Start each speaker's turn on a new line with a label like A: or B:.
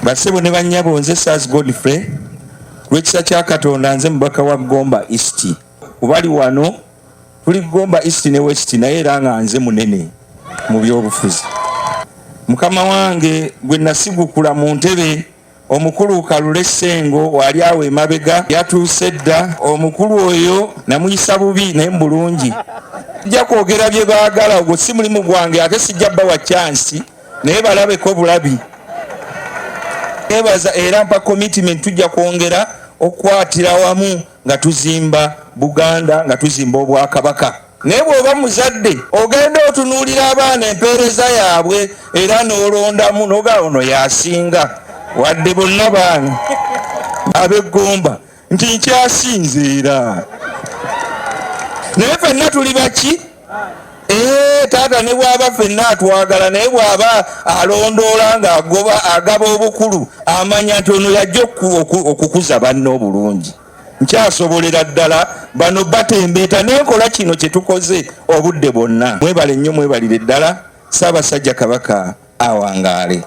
A: Bassebo ne bannyabo, nze Ssazi Godfrey, lw'ekisa kya Katonda nze mubaka wa Gomba East. Kubali wano tuli Gomba East ne West, naye era nga nze munene mu byobufuzi. Mukama wange gwe nasigukula mu ntebe, omukulu Kalule Ssengo, wali awo emabega, yatuuse dda. Omukulu oyo namuyisa bubi naye mu bulungi. Sijja kwogera bye baagala, ogwo si mulimu gwange, ate sijja bbawa chance, naye balabeko bulabi. Nebaza era mpa commitment, tujja kwongera okukwatira wamu nga tuzimba Buganda, nga tuzimba Obwakabaka. Naye bw'oba muzadde, ogenda otunuulira abaana, empeereza yaabwe, era n'olondamu noga ono yasinga, wadde bonna baana ab'eggomba nti nkyasinze era, naye ffenna tuli baki? Ee, taata ne bw'aba ffenna atwagala, naye bw'aba alondoola ng'agoba agaba obukulu, amanya nti ono yajja okukuza banne obulungi. Nkyasobolera ddala bano batembeeta nenkola kino kye tukoze obudde bwonna. Mwebale nnyo, mwebalire ddala. Ssaabasajja Kabaka awangaale.